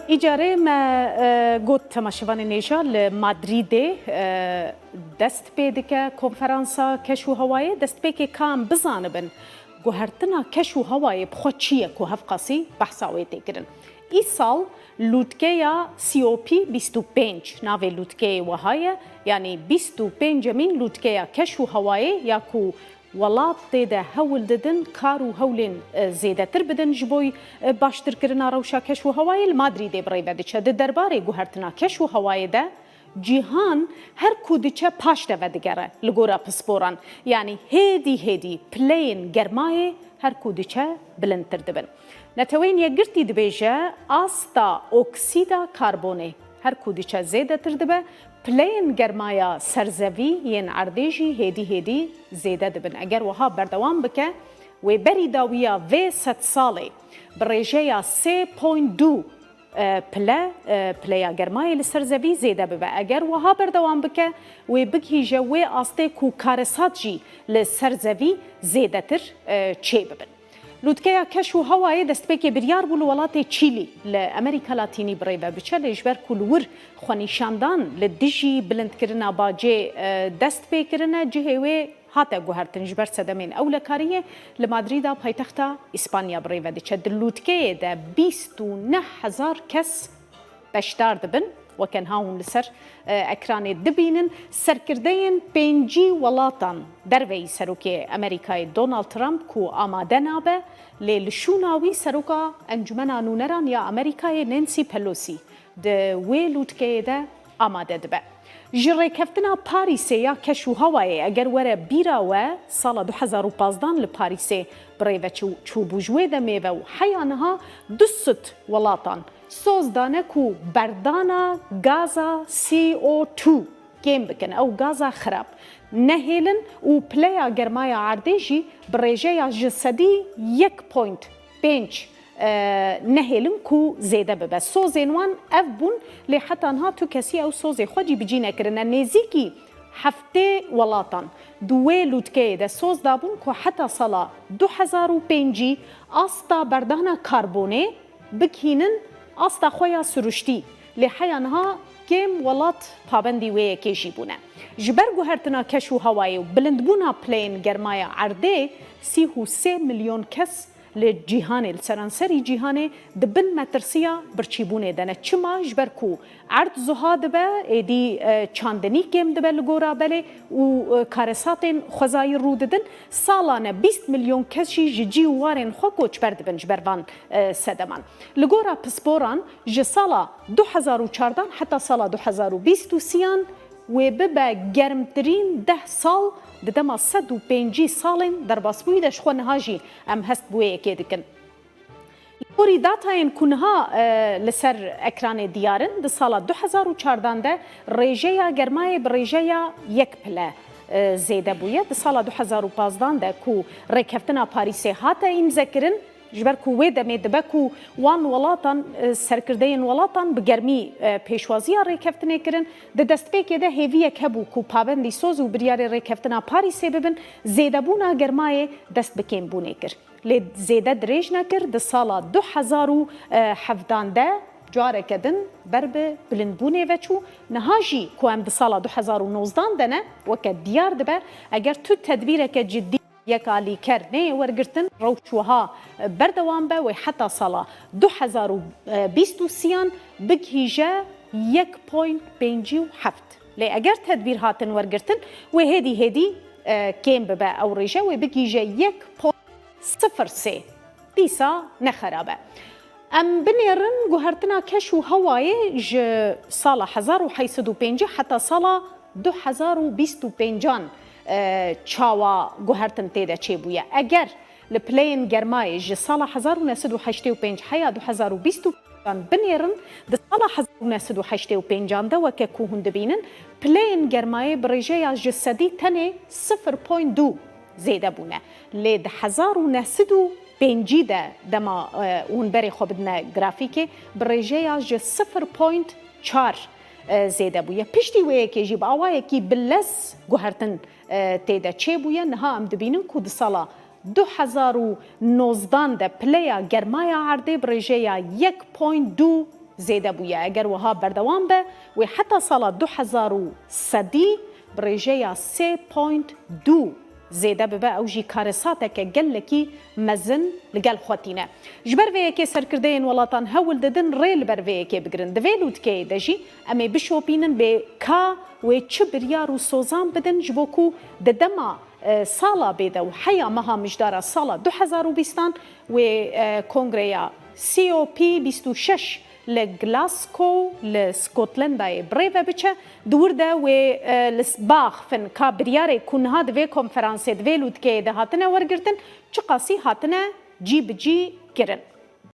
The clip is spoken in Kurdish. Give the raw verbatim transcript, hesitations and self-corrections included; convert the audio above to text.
Îcarê me e, got temaşevanên hêja li Madrîdê e, dest pê dike konferansa keş û hewayê. Destpêkê ka em bizanibin guhertina keş û hewayê bi xwe çi ye ku hevqasî behsa wê tê kirin. Îsal lûtkeya C O P bîst û pênc navê lûtkeyê wiha ye, yanî bîst û pêncemîn lûtkeya keş û hewayê ya ku welat tê de hewl didin kar û hewlên e, zêdetir bidin ji bo e, baştirkirina rewşa keş û hewayê li Madrîdê bi rê ve diçe. Di derbarê guhertina keş û hewayê de cîhan her ku diçe paş de vedigere li gora pisporan. Yanî hêdî hêdî pileyên germayê her ku diçe bilindtir dibin. Neteweyên Yekgirtî dibêje asta oksîda karbonê her ku diçe zêdetir dibe, pileyên germaya serzevî yên erdê jî hêdî hêdî zêde dibin. Eger wiha berdewam bike, wê berî dawiya vê sedsalê bi rêjeya sê point du e, pile, e, pileya germayê li ser zevî zêde bibe. Eger wiha berdewam bike, wê bigihîje wê astê ku karesat jî li ser zevî zêdetir e, çêbibin. Lûtkeya keş û hewayê destpêkê biryar bû li welatê Çîlî li Amerîka Latînî bi rê ve biçe, lê ji ber ku li wir xwenîşandan li dijî bilindkirina bacê e, dest pê kirine, cihê wê hate guhertin. Ji ber sedemên ewlekariyê li Madrîda paytexta Îspanya bi rê ve diçe. Di lûtkeyê de bîst û neh hezar kes beşdar dibin. Weke niha hûn li ser e, ekranê dibînin, serkirdeyên pêncî welatan derveyî serokê Amerîkayê Donald Trump ku amade nabe, lê li şûna wî seroka Encûmena Nûneran ya Amerîkayê Nancy Pelosi di wê lûtkeyê de amade dibe. Ji rêkeftina Parîsê ya keş û hewayê eger were bîra we, sala du hezar û pazdan li Parîsê bi rê ve çû-, çûbû. Ji wê demê ve û heya niha du sed welatan soz dane ku berdana gaza C O two kêm bikin, ew gaza xirab nehêlin û pileya germaya erdê jî bi rêjeya ji sedî yek point pênc e, nehêlin ku zêde bibe. Sozên wan ev bûn, lê heta niha tu kesî ew sozê xwe cîbicî nekirine. Nêzîkî heftê welatan di wê lûtkeyê de soz dabûn ku heta sala du hezar û pêncî asta berdana karbonê bikînin asta xwe ya siruştî. Lê heya niha kêm welat pabendî wê yekê jî bûne. Ji ber guhertina keş û hewayê û bilindbûna pileyên germaya erdê, sî û sê milyon kes li cîhanê, li seranserî cîhanê di bin metirsiya birçîbûnê de ne. Çima? Ji ber ku erd zuha dibe, êdî e, çandinî kêm dibe li gora belê û e, karesatên xwezayî rû didin. Salane bîst milyon kes jî ji cî û warên xwe koçber dibin ji ber van e, sedeman. Li gora pisporan, ji sala du hezar û çardan heta sala du hezar û bîst û sêyan wê bibe germtirîn deh sal di dema sed û pêncî salên derbasbûyî de. Ji xwe niha jî em hest bi wê yekê dikin. Li gorî datayên ku niha e, li ser ekranê diyar in, di sala du hezar û çardan de rêjeya germayê bi rêjeya yek pile e, zêde bûye. Di sala du hezar û pazdan de ku rêkeftina Parîsê hate îmzekirin, ji ber ku wê demê dibe ku wan welatan, e, serkirdeyên welatan bi germî e, pêşwaziya rêkeftinê kirin, di destpêkê de hêviyek hebû ku pabendî soz û biryarê rêkeftina Parîsê bibin, zêdebûna germayê dest bi kêmbûnê kir. Lê zêde dirêj nekir, di sala du hezar û hevdan de careke din ber bi bilindbûnê ve çû. Niha jî ku em di sala du hezar û nozdan de ne, weke diyar dibe, eger tu tedbîreke cidî, yekalîker neyê wergirtin, rewş wiha berdewam be, wê heta sala du hezar û bîst û sêyan bigihîje yek point pêncî û heft. Lê eger tedbîr hatin wergirtin, wê hêdî hêdî e, kêm bibe ew rêje, wê bigihîje yek point sifir sê. Dîsa ne xerab e. Em binêrin guhertina keş û hewayê ji sala hezar û heyt sed û pêncî heta sala du hezar û bîst û pêncan e, çawa guhertin tê de çêbûye. Eger li pileyên germayê ji sala hezar û neh sed û heştê û pênc heya du hezar û bîst û pêncan binêrin, di sala hezar û neh sed û heştê û pêncan de weke ku hûn dibînin, pileyên germayê bi rêjeya ji sedî tenê sifir point du zêde bûne. Lê di hezar û neh sed û pêncî de dema e, hûn berê xwe bidine grafîkê, bi rêjeya ji sifir point çar e, zêde bûye. Piştî wê yekê jî bi awayekî bilez guhertin e, tê de çêbûye. Niha em dibînin ku di sala du hezar û nozdan de pileya germaya erdê bi rêjeya yek point du zêde bûye. Eger wiha berdewam be, wê heta sala du hezar û sedî bi rêjeya sê point du zêde bibe, ew jî karesateke gelekî mezin li gel xwe tîne. Ji ber vê yekê serkirdeyên welatan hewl didin rê li ber vê yekê bigirin. Di vê lûtkeyê de jî em ê bişopînin bê ka wê çi biryar û sozan bidin ji bo ku di dema, e, sala bêde û heya meha mijdara sala du hezar û bîstan wê, e, kongreya C O P bîst û şeş li Glasgow li Scotlandayê bi rê ve biçe. Di wir de wê, e, li s-, biaxifin ka biryarê ku niha di vê konferansê, di vê lûtkeyê de hatine wergirtin, çiqasî hatine cî bi cî kirin.